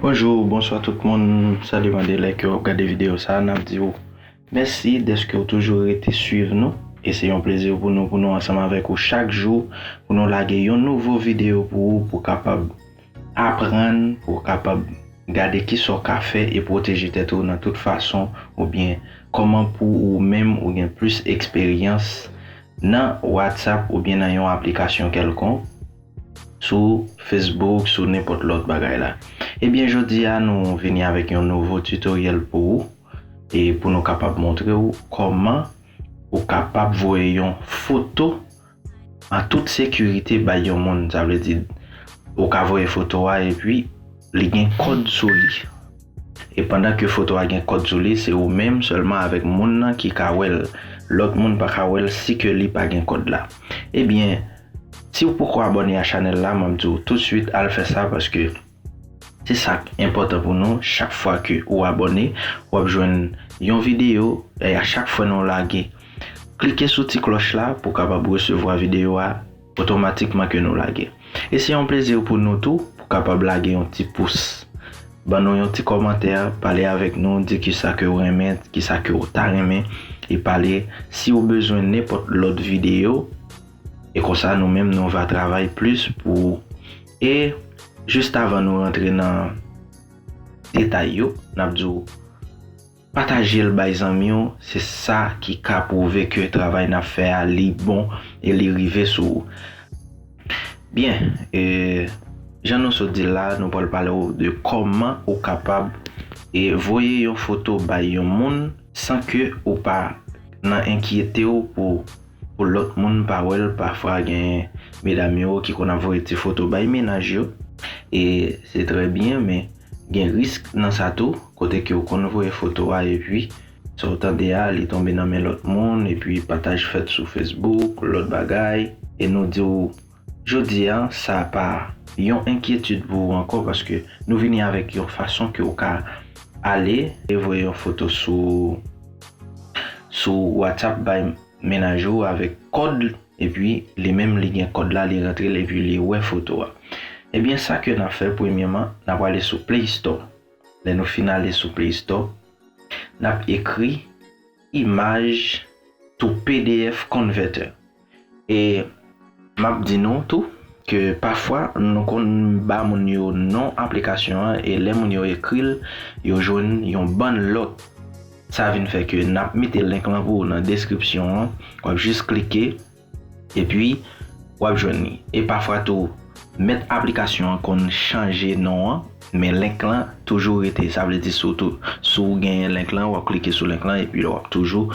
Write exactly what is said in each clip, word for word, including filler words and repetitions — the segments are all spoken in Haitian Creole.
Bonjou, bonswa tout moun. Sa depann de lè ke w ap gade videyo sa a, n ap di w mèsi dèske w toujou rete swiv nou. E se yon plezi pou nou, pou nou ansanm avèk ou chak jou, pou nou lage yon nouvo videyo pou ou, pou w kapab aprann, pou w kapab gade kisa w ka fè e pwoteje tèt ou nan tout fason, oubyen kòman pou ou menm ou gen plis eksperyans nan WhatsApp oubyen nan yon aplikasyon kèlkonk, sou Facebook, sou nenpòt lòt bagay la. Ebyen, jodi a, nou vini avèk yon nouvo tutoriel pou ou, e pou nou kapab montre w kòman ou kapab voye yon foto an tout sekirite bay yon moun. Sa vle di, ou ka voye foto a epi li gen kòd sou li. E pandan ke foto a gen kòd sou li, se ou menm sèlman avèk moun nan ki ka wè l. Lòt moun pa ka wè l si ke li pa gen kòd la. Ebyen, si w poko abòne a chanèl la, m ap di w toutswit al fè sa, paske se sa k enpòtan pou nou. Chak fwa ke ou abòne, w ap jwenn yon videyo, e a chak fwa nou lage, klike sou ti klòch la pou w kapab resevwa videyo a otomatikman ke nou lage. E se yon plezi pou nou tou, pou kapab lage yon ti pous. Ban nou yon ti kòmantè, pale avèk nou, di kisa ke w renmen, kisa ke w ta renmen, e pale si w bezwen nenpòt lòt videyo, e konsa nou menm nou va travay plis pou ou. E jis avan nou rantre nan detay yo, n ap di w pataje l bay zanmi w, se sa ki ka pwouve ke travay n ap fè a, li bon e li rive sou ou. Byen, e, jan nou sot di l la, nou pral pale w de kòman ou kapab, e, voye yon foto bay yon moun san ke ou pa nan enkyete w pou, pou lòt moun pa wè l. Pafwa gen medam yo ki konn ap voye ti foto bay mennaj yo, e se trè byen, men gen risk nan sa tou, kote ke w konn voye foto a epi sa w tande a, li tonbe nan men lòt moun, epi pataj fèt sou Facebook, lòt bagay, e nou di w jodi a, sa pa yon enkyetid pou ou ankò, paske nou vini avèk yon fason ke w ka ale e voye yon foto sou, sou WhatsApp bay mennaj ou avèk kòd, epi li menm li gen kòd la, li rantre l, epi li wè foto a. Ebyen, sa ke n ap fè, premyèman, n ap ale sou Play Store. Lè nou fin ale sou Play Store, n ap ekri image to P D F Converter. E m ap di nou tou ke pafwa nou konn ba moun yo non aplikasyon an, e lè moun yo ekri l, yo jwenn yon bann lòt. Sa vin fè ke n ap mete link lan pou ou nan deskripsyon an. W ap jis klike, epi w ap jwenn li. E pafwa tou, mèt aplikasyon an konn chanje non an, men link lan toujou rete. Sa vle di, si w tou, si w genyen link lan, w ap klike sou link lan, epi w ap toujou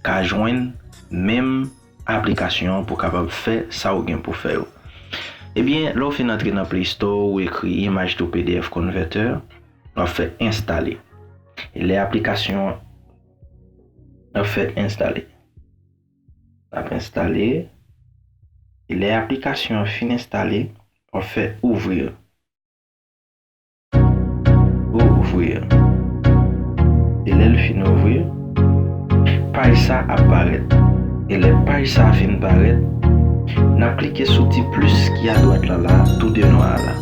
ka jwenn menm aplikasyon an pou w kapab fè sa w gen pou fè yo. Ebyen, lè w fin antre nan Play Store, ou ekri image to P D F Converter, w ap fè enstale. E lè aplikasyon an ap fè enstale. L ap enstale. E lè aplikasyon an fin enstale, w ap fè ouvrir. Ouvrir. E lè l fin ouvrir, paj sa ap parèt. E lè paj sa fin parèt, n ap klike sou ti plis ki adwat lan la, tou de nwa a la.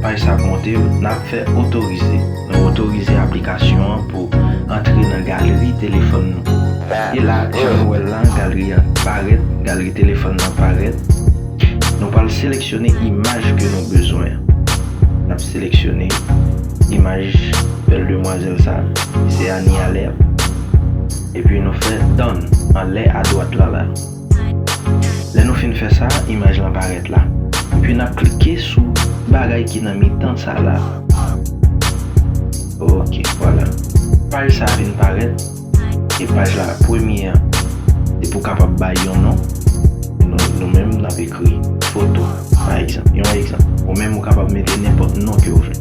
Paj sa ap monte, n ap fè otorize. Nou otorize aplikasyon an pou antre nan galri telefòn nou. E la, jan nou wè l la, galri an parèt, galri telefòn nan parèt. Nou pral seleksyone imaj ke nou bezwen. N ap seleksyone imaj bèl demwazèl sa, se Annie Alerte. Epi nou fè done anlè adwat la la. Lè nou fin fè sa, imaj lan parèt la. Epi n ap klike sou bagay ki nan mitan sa la. Ok, vwala. Paj sa vin parèt. E paj la, premye an, se pou w kapab bay yon non. Nou, nou menm, n ap ekri foto, pa egzanp. Yon egzanp. Ou menm, ou kapab mete nenpòt non ke w vle.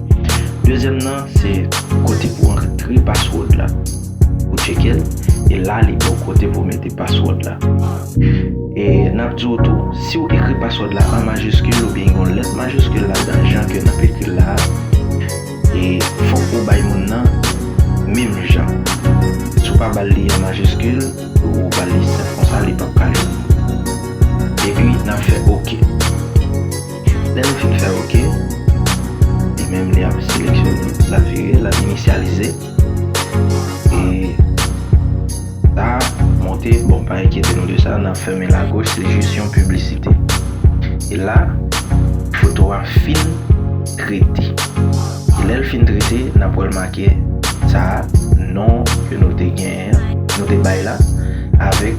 Dezyèm nan, se kote pou antre password la. Ou tcheke l, e la, li ba w kote pou w mete password la. E n ap di w tou, si w ekri password la an majiskil oubyen gen yon lèt majiskil ladan, jan ke n ap ekri l la, e fòk ou bay moun nan menm jan. Si w pa ba l li an majiskil, ou ba l li senp konsa, li p ap ka jwenn. Epi, n ap fè ok. Lè nou fin fè ok, li menm li L ap seleksyone, l ap vire, l ap inisyalize. E sa monte, bon, pa enkyete nou de sa, n ap fèmen lagoch, se jis yon piblisite. E la, foto a fin trete. E lè l fin trete, n ap wè l make sa a, non ke nou te genyen an, nou te bay la, avèk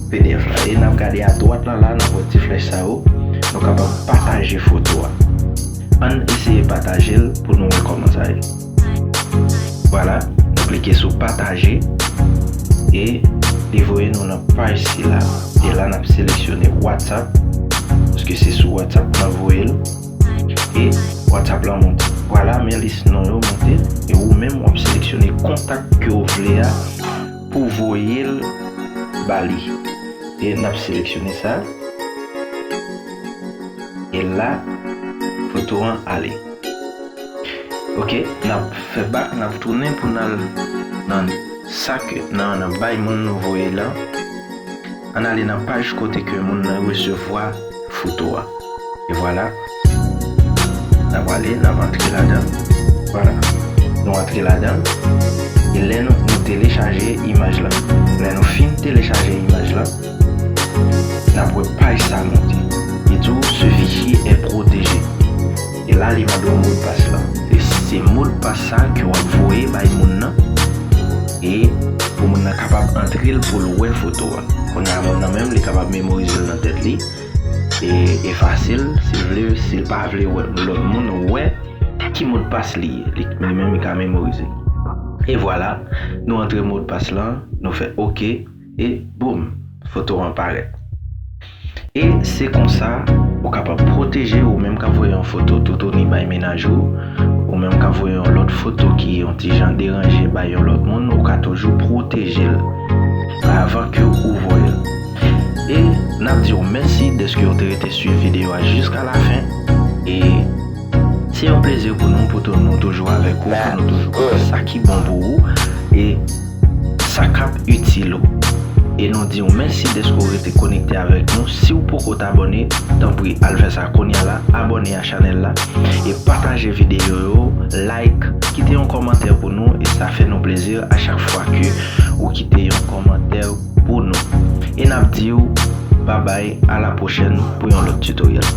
P D F la. E n ap gade adwat la, la, n ap wè ti flèch sa yo. Nou kapab pataje foto a. Ann eseye pataje l pou nou wè kòman sa ye. Vwala, nou klike sou pataje e li voye nou nan paj sila. E la, n ap seleksyone WhatsApp, paske se sou WhatsApp n ap voye l. E WhatsApp la monte. Vwala, men lis non yo monte. E ou menm, w ap seleksyone kontak ke w vle a pou voye l ba li. E n ap seleksyone sa. E la, foto an ale. Ok, n ap fè bak, n ap tounen pou n al nan sa ke, nan, nan bay moun nou voye la. Ann ale nan paj kote ke moun nan resevwa foto a. E vwala. N ap ale, n ap antre ladan. Vwala. Nou antre ladan. E lè nou, nou telechaje imaj la. Lè nou fin telechaje imaj la, n ap wè paj sa monte. Li di w, ce fichier est protégé. E la, li mande w modpas la. E se modpas sa ke w ap voye bay moun nan. E pou moun nan kapab antre l pou l wè foto a. Kounye a, moun nan menm, li kapab memorize l nan tèt li. E efase l, si l vle, si l pa vle wè lòt moun wè ki modpas li ye. Li, li menm, li ka memorize. E vwala, nou antre modpas lan, nou fè oke, e boum, foto an parèt. E se konsa, ou kapab pwoteje ou menm k ap voye yon foto toutouni bay mennaj ou, ou menm k ap voye yon lòt foto ki yon ti jan deranje bay yon lòt moun, ou ka toujou pwoteje l avan ke ou voye l. E n ap di w mèsi dèske w te rete swiv videyo a jiska la fen. E se yon plezi pou nou, pou tou, nou toujou avèk ou, pou nou toujou fè sa ki bon pou ou. E sa k ap itil ou. E nou di w mèsi dèske w rete konekte avèk nou. Si w poko t abòne, tanpri al fè sa kounye a la, abòne a chanèl la e pataje videyo yo, like, kite yon kòmantè pou nou e sa fè nou plezi a chak fwa ke ou kite yon kòmantè pou nou. E n ap di w babay, a la pwochèn pou yon lòt tutoriel.